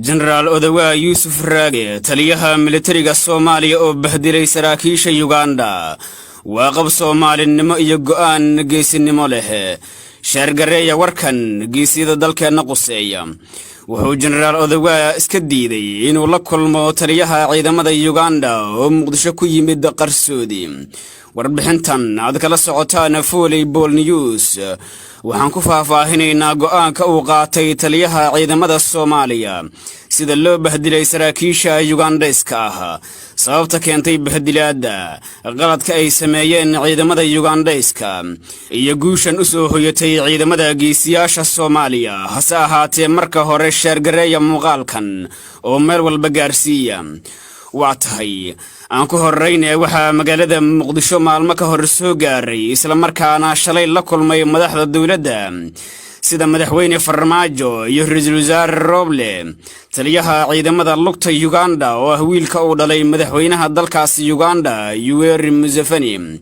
Jenaraal Odawaa Yuusuf Raage, taliyaha militariga Soomaaliya oo bahdilay saraakiisha Yuganda, waa qab Soomaalinimo iyo go'aan geesinimo leh. Share gareeya warkan geesiyada dalkeenna quseeya. Wuxuu Jenaraal Odawaa iska diiday inuu la kulmo taliyaha ciidamada Yuganda oo Muqdisho ku yimid qarsoodi. Warbixintan aad kala socotaan Volleyball News waxaan ku faahfaahinaynaa go'aanka uu qaatay taliyaha ciidamada Soomaaliya, sida loo bahdilay saraakiisha Yugandhayska ah, sababta keentay bahdilaadda, qaladka ay sameeyeen ciidamada Yugandhayska iyo guushan u soo hoyatay ciidamada geesiyaasha Soomaaliya. Hase ahaatee, marka hore share gareeya muuqaalkan oo meel walba gaarsiiya. Waa tahay, aan ku horrayne, waxaa magaalada Muqdisho maalmo ka hor soo gaaray, islamarkaana shalay la kulmay madaxda dowladda sida Madaxweyne Farmaajo iyo Ra-iisul Wasaare Rooble, taliyaha ciidamada lugta Yuganda oo ah wiilka uu dhalay madaxweynaha dalkaasi Yuganda, Yuweri Museveni.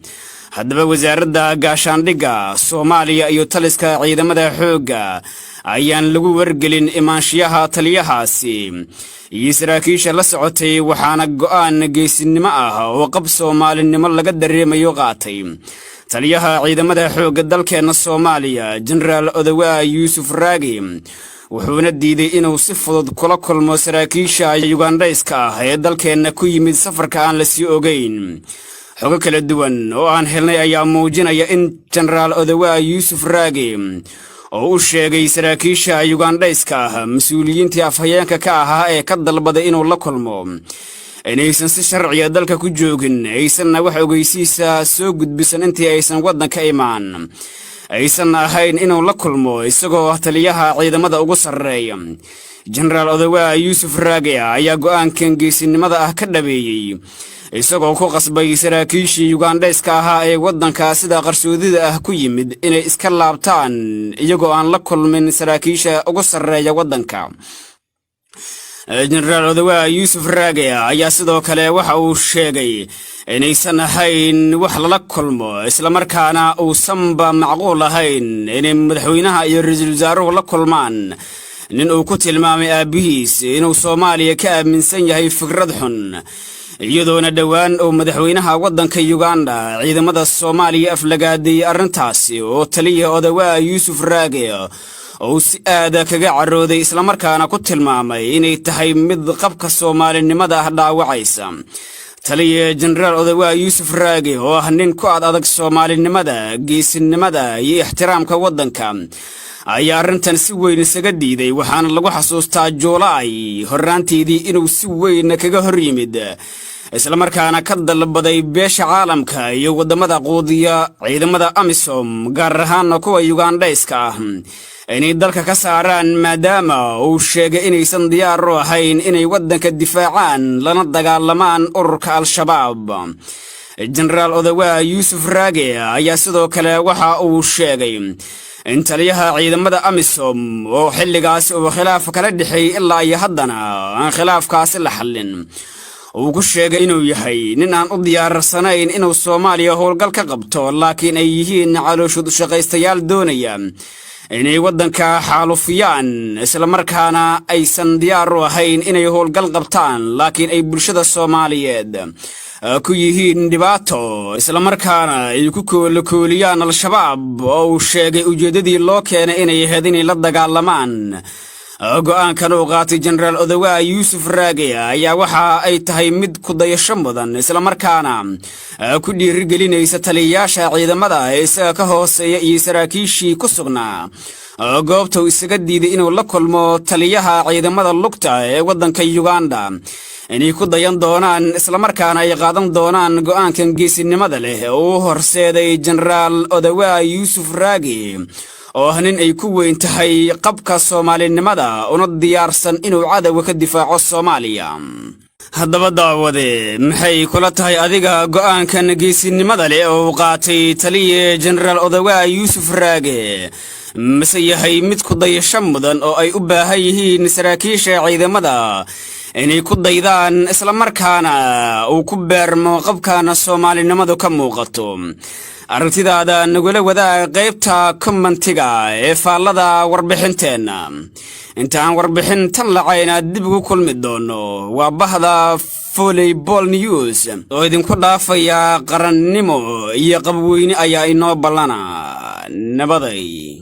Haddaba, Wasaaradda Gaashaandhigga Soomaaliya iyo taliska ciidamada xoogga ayaan lagu wargelin imaanshiyaha taliyahaasi iyo saraakiisha la socotay, waxaana go'aan geesinimo ah oo qab Soomaalinimo laga dareemayo qaatay taliyaha ciidamada xoogga dalkeenna Soomaaliya, Jenaraal Odawaa Yuusuf Raagi, wuxuuna diiday inuu si fudud kula kulmo saraakiisha Yugandhayska ah ee dalkeenna ku yimid safarka aan la sii ogeyn. Xogo kala duwan oo aan helnay ayaa muujinaya in Jenaraal Odawaa Yuusuf Raagi oo u sheegay saraakiisha Yugandhayska ah, mas-uuliyiintii afhayeenka ka ahaa ee ka dalbaday inuu la kulmo, inaysan si sharciya dalka ku joogin, aysanna wax ogeysiisa soo gudbisan intii aysan waddanka imaan, aysan ahayn inuu la kulmo isagoo taliyaha ciidamada ugu sarreeya. Jenaraal Odawaa Yuusuf Raage ayaa go'aankan geesinimada ah ka dhabeeyey, isagoo ku qasbay saraakiishii Yugandhayska ahaa ee waddanka sida qarsoodida ah ku yimid inay iska laabtaan iyagoo aan la kulmin saraakiisha ugu sarreeya waddanka. Jenaraal Odawaa Yuusuf Raage ayaa sidoo kale waxa uu sheegay inaysan ahayn wax lala kulmo, islamarkaana uusanba macquul ahayn inay madaxweynaha iyo ra-iisul wasaaruhu la kulmaan nin uu ku tilmaamay aabbihiis inuu Soomaaliya ka aaminsan yahay fikrad xun, iyadoona dhowaan uu madaxweynaha waddanka Yuganda ciidamada Soomaaliya aflagaaday, arrintaasi oo taliya Odawaa Yuusuf Raage oo si aada kaga carooday, islamarkaana ku tilmaamay inay tahay mid qabka Soomaalinimada ah dhaawacaysa. Taliya Jenaraal Odawaa Yuusuf Raage, oo ah nin ku ad adag Soomaalinimada, geesinimada iyo ixtiraamka waddanka, ayaa arrintan si weyn isaga diiday, waxaana lagu xasuustaa Juulaay horraanteedii inuu si weyn kaga hor yimid, islamarkaana ka dalbaday beesha caalamka iyo waddamada quudiya ciidamada AMISOM, gaar ahaana kuwa Yugandhayska ah, inay dalka ka saaraan, maadaama uu sheegay inaysan diyaar u ahayn inay waddanka difaacaan lana dagaalamaan ururka Al-Shabaab. Jenaraal Odawaa Yuusuf Raage ayaa sidoo kale waxa uu sheegay in taliyaha ciidamada AMISOM oo xilligaasi uu khilaaf kala dhexeeyey, ilaa iyo haddana aan khilaafkaasi la xallin, uu ku sheegay inuu yahay nin aan u diyaarsanayn inuu Soomaaliya howlgal ka qabto, laakiin ay yihiin calooshood ushaqaystayaal doonaya inay waddanka xaalufiyaan, islamarkaana aysan diyaar u ahayn inay howlgal qabtaan, laakiin ay bulshada Soomaaliyeed ku yihiin dhibaato, islamarkaana ay ku koolokooliyaan Al-Shabaab, oo uu sheegay ujeeddadii loo keenay inay ahayd inay la dagaalamaan. Go'aankan uu qaatay Jenaraal Odawaa Yuusuf Raage ayaa waxa ay tahay mid ku dayasho mudan, islamarkaana ku dhiirigelinaysa taliyayaasha ciidamada ee isaga ka hooseeya iyo saraakiishii ku sugnaa goobta uu isaga diiday inuu la kulmo taliyaha ciidamada lugta ee waddanka Yuganda inay ku dayan doonaan, islamarkaana ay qaadan doonaan go'aankan geesinimada leh oo u horseeday Jenaraal Odawaa Yuusuf Raage, oo ah nin ay ku weyn tahay qabka Soomaalinimada, una diyaarsan inuu cadowga ka difaaco Soomaaliya. Haddaba daawade, maxay kula tahay adiga go'aankan geesinimada leh oo uu qaatay taliye Jenaraal Odawaa Yuusuf Raage? Mase yahay mid ku dayasho mudan oo ay u baahan yihiin saraakiisha ciidamada inay ku daydaan, islamarkaana uu ku beermo qabkana Soomaalinimadu ka muuqato? Aragtidaada nagula wadaag qaybta commentiga ee faallada warbixinteenna. Intaan warbixin tan lacayna dib ugu kulmi doono, waa bahda Volleyball News oo idinku dhaafaya. Qarannimo iyo qabweyne ayaa inoo ballana. Nabaday.